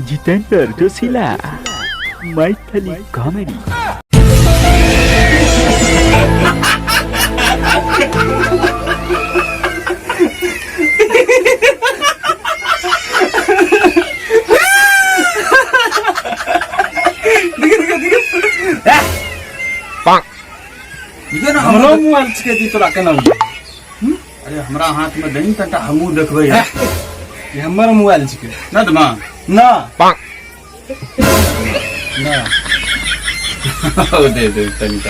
जितेंद्र जोशीला Maithili comedy. देखिए ना। हमरो मोबाइल छिकै जी, तोरा केना बुझेबै? अरे, हमरा हाथ में दही तनटा, हमहूँ देखबै। ई हमर मोबाइल छिकै। ना दमा। ना ना। दे दे तनिटा।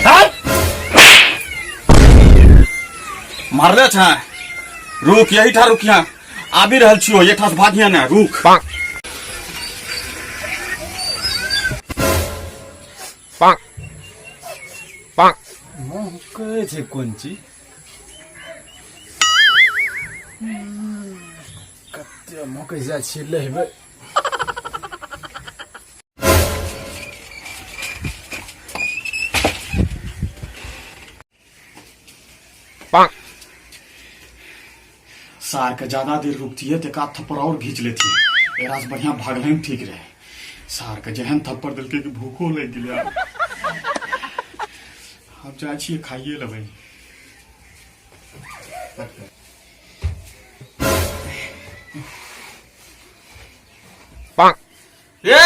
मारले छ, रुक, यही ठा रुकिया, आबि रहल छियो। ये ठास भागिया ना, रुक। कहै छै कोन चीज? कते मकै जाइ छियै, लेबै। सार के ज्यादा देर रुकती है तो एक आध थप्पड़ और घींच लेती है। एकरा से बढ़िया भागले में ठीक रहे। सार के जेहन थप्पड़ देलकै कि भूखो लागि गेलै। आब आब जाइ छियै, खाइए लेबै। ए,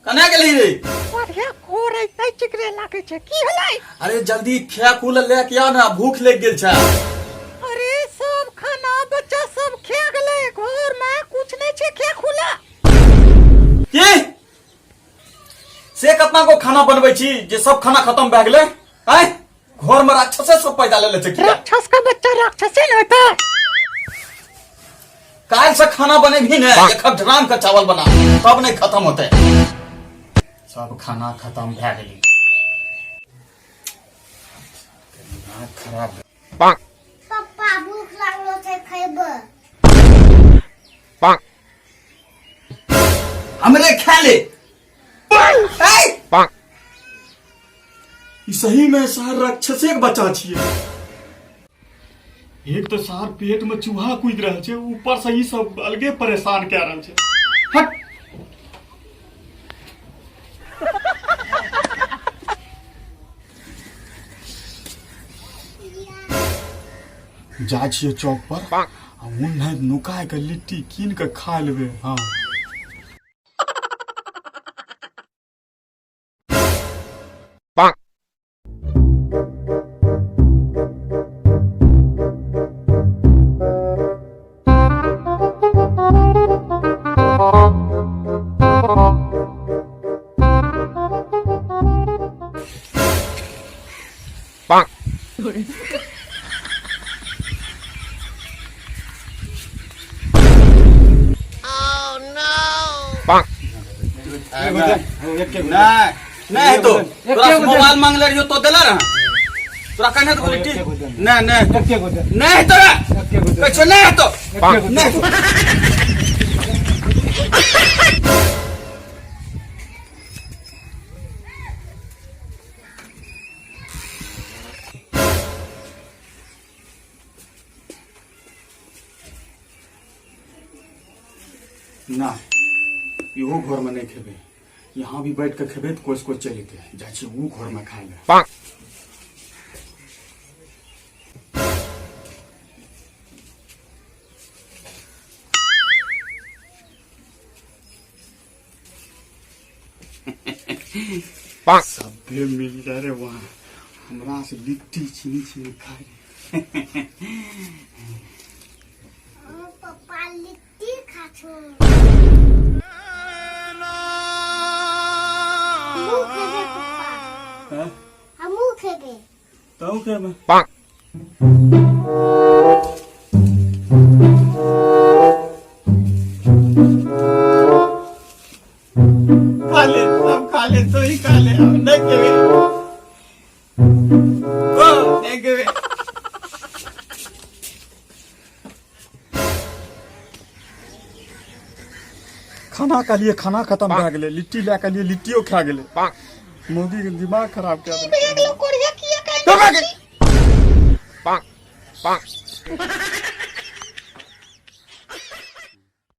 कने गेली रे? बढ़िया कोरै तै चिकरे लागै छै। की भेलै? अरे, जल्दी खा कुल ले के आ ना, भूख लग गेल छै। अरे, सब खाना बच्चा सब खा गेलै, घर में कुछ नहीं छै खा खुला। की से कतना को खाना बनबै छी जे सब खाना खत्म भए गेलै? आय, घर में राक्षसे सब पैदा ले ले छै की? राक्षस का बच्चा राक्षसे न होता। काल्हि से खाना बनेबही ने, एक ड्राम के चावल बना, तब नहीं खत्म होते। सब खाना खत्म भए गेलै, दिमाग खराब। पप्पा, भूख लागलो छै, खैबे। हमरे खा ले। ई सही में सार राक्षसे के बच्चा छियै। एक तऽ सार पेट में चूहा कूदि रहल छै, ऊपर से ई सब अलगे परेशान कए रहल छै। हट। जाइ छियै चौक पर आ उन्हे नुकाय के लिट्टी कीन के खा लेबै। हाँ। नहीं नहीं, तो तोरा से मोबाइल मांगले रहियो तो देला ना? तोरा कहने तो बोली ठीक नहीं नहीं नहीं, तोरा कछो नहीं तो नहीं। ना, इहो घर में नहीं खेबे। यहाँ भी बैठ के खेबे तो कोई कोई चलि जेतै। जाइ छियै ऊ घर में खाय ले। सभे मिल जाए रे वहाँ, हमरा से लिट्टी छीनी छीनी खाय रे। पप्पा, लिट्टी खा छो। हमहूँ खेबै पप्पा। हैं? हमहूँ खेबै। तू खेबै? खा ले, सब खा ले, तू ही खा ले, हम नहीं खेबै। ओ, नहीं खेबै। खाना का लिए खाना खत्म भए गेलै, लिट्टी लए के लिए लिट्टियो खा गेलै। मोदी के दिमाग खराब कए देलकै। भए गेलो कोरिया? किया तो काहे? भए गेल।